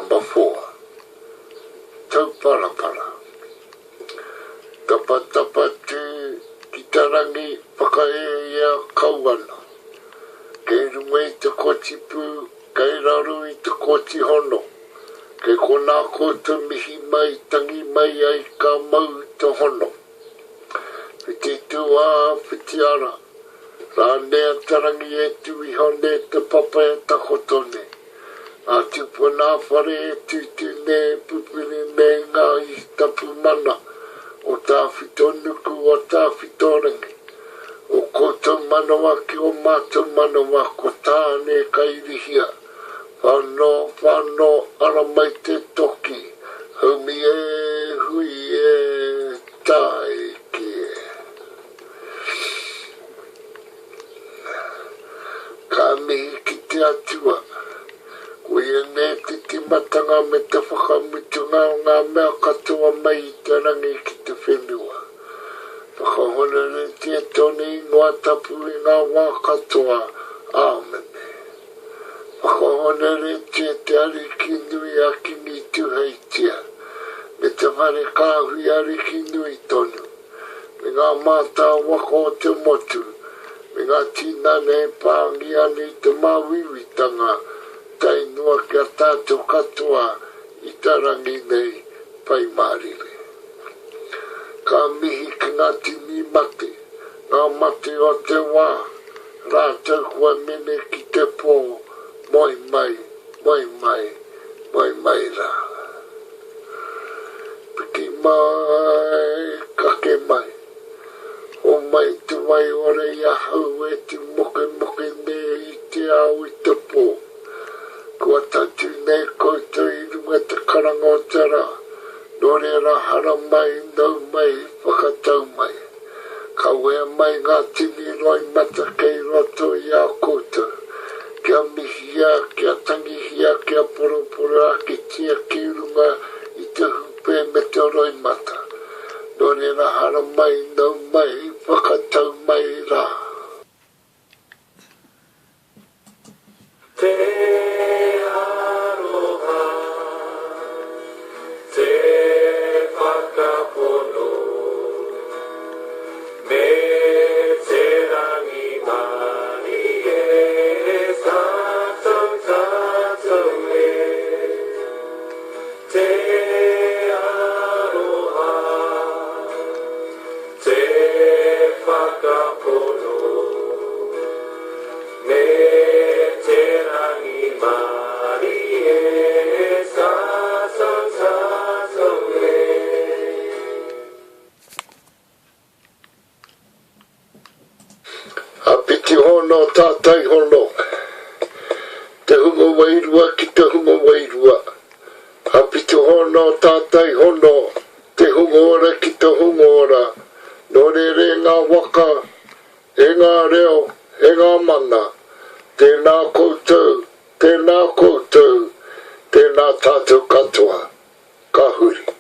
Number four. Tauparapara. Tapatapa tū ki te rangi whakaēia kau ana. Kei runga i te koti pū, kei raro i te koti hono. Kei konā koutou mihi mai, tangi mai ai ka mau te hono. Whiti tūā, whiti ara. Rānea te rangi e tū iho nei te papa e takoto nei. Ngā tūpuna whare e tūtū nei e pupuri nei ngā ihi tapu mana o Tāwhito nuku o Tāwhito rangi. O koutou manawa ki o mātou manawa ko Tāne ka irihia. Whano, whano, ara mai te toki, haumi e, hui e, tāiki e. Ka mihi ki te Atua. Ko ia nei te timatanga me te whakamutunga o ngā mea katoa mai i te rangi ki te whenua. Whakahonoretia tōna ingoa tapu i ngā wā katoa. Āmene. Whakahonoretia te Ariki nui a Kingi Tuheitia, me te whare kāhui ariki nui tonu. me ngā mātā waka o te motu, me ngā tinana e pāngia ana i te māuiuitanga, tae noa ki a tātou katoa i te rangi nei, Pai Mārire. Ka mihi ki ngā tini mate, ngā mate o te wā, rātou kua mene ki te pō, moe mai, moe mai, moe mai rā. Piki mai, kake mai. Homai te wai ora i ahau e tu mokemoke nei i te ao i te po. Kua tatū nei koutou i runga te karanga o te ra, no reira haramai, nau mai, whakatau mai. Kawea mai ngā tini roimata kei roto i a koutou, kia mihia, kia tangihia, kia poroporoakitia ki runga i te hūpē me te roimata. Nō reira haramai, nau mai, whakatau mai rā. Te aroha, te whakapono, me te rangimārie tātou, tātou e. Te aroha, te whakapono. Me te rangimarie tātou tātou e. Apiti hono tātai hono, te hunga wairua ki te hunga wairua. Apiti hono tātai hono, te hunga ora ki te hunga ora. Nō reira e ngā waka, E ngā reo, e ngā mana, tēnā koutou, tēnā koutou, tēnā tātou katoa. Ka huri.